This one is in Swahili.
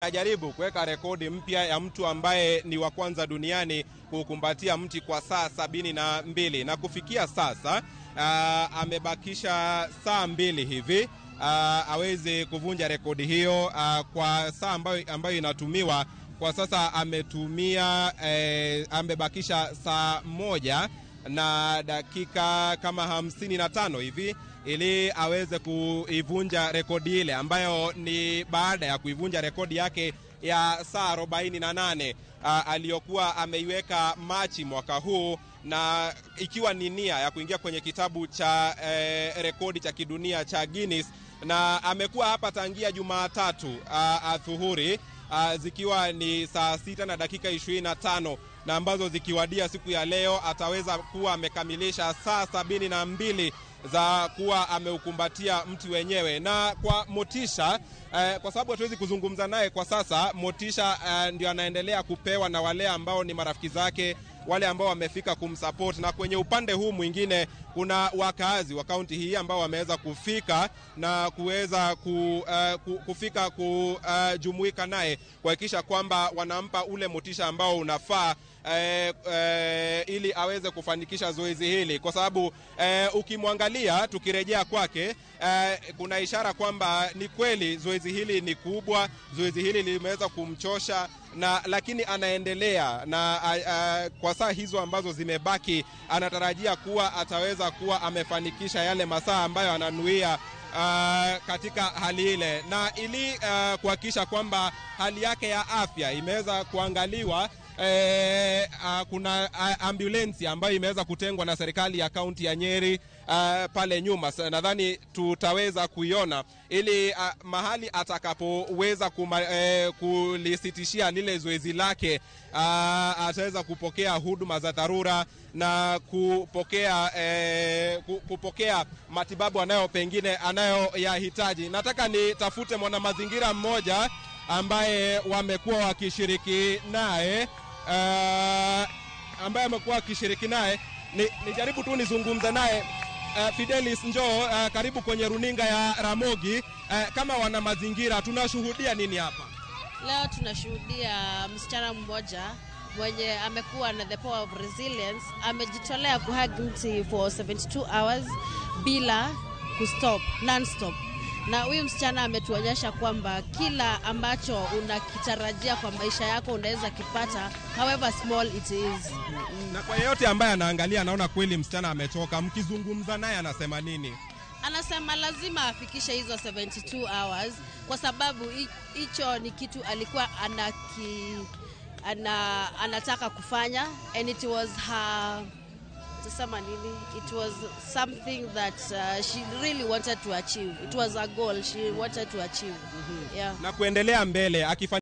Anajaribu kuweka rekodi mpya ya mtu ambaye ni wa kwanza duniani kukumbatia mti kwa saa 72, na kufikia sasa amebakisha saa 2 hivi aweze kuvunja rekodi hiyo kwa saa ambayo inatumiwa kwa sasa. Ametumia amebakisha saa 1 na dakika kama 55 hivi ili aweze kuivunja rekodi ile, ambayo ni baada ya kuivunja rekodi yake ya saa 48 aliyokuwa ameiweka Machi mwaka huu, na ikiwa ni nia ya kuingia kwenye kitabu cha rekodi cha kidunia cha Guinness. Na amekuwa hapa tangia Jumatatu adhuhuri, zikiwa ni saa 6 na dakika 25, na ambazo zikiwadia siku ya leo ataweza kuwa amekamilisha saa 72 za kuwa ameukumbatia mti wenyewe. Na kwa motisha kwa sababu hatuwezi kuzungumza naye kwa sasa, motisha ndio anaendelea kupewa na wale ambao ni marafiki zake, wale ambao wamefika kumsupport. Na kwenye upande huu mwingine kuna wakazi wa kaunti hii ambao wameweza kufika na kuweza kufika kujumuika naye kuhakikisha kwamba wanampa ule motisha ambao unafaa ili aweze kufanikisha zoezi hili, kwa sababu ukimwangalia tukirejea kwake kuna ishara kwamba ni kweli zoezi hili ni kubwa, zoezi hili limeweza kumchosha na lakini anaendelea na kwa saa hizo ambazo zimebaki anatarajia kuwa ataweza kuwa amefanikisha yale masaa ambayo ananuia katika hali ile. Na ili kuhakikisha kwamba hali yake ya afya imeweza kuangaliwa, kuna ambulensi ambayo imeweza kutengwa na serikali ya kaunti ya Nyeri pale nyuma. Nadhani tutaweza kuiona ili mahali atakapoweza kulisitishia lile zoezi lake ataweza kupokea huduma za dharura na kupokea matibabu anayo pengine anayoyahitaji. Nataka nitafute mwanamazingira mmoja ambaye wamekuwa wakishiriki naye, ambaye amekuwa akishiriki naye, nijaribu tu nizungumze naye. Fidelis, njoo karibu kwenye runinga ya Ramogi. Kama wana mazingira tunashuhudia nini hapa? Leo tunashuhudia msichana mmoja mwenye amekuwa na the power of resilience, amejitolea kuhug mti for 72 hours bila kustop, non-stop. Na huyu msichana ametuonyesha kwamba kila ambacho unakitarajia kwa maisha yako unaweza kipata, however small it is. Na kwa yeyote ambaye anaangalia anaona kweli msichana amechoka, mkizungumza naye anasema nini? Anasema lazima afikishe hizo 72 hours kwa sababu hicho ni kitu alikuwa anataka kufanya, and it was her, tusema nini, it was something that she really wanted to achieve. It was a goal she wanted to achieve. Yeah. Na kuendelea mbele akifanya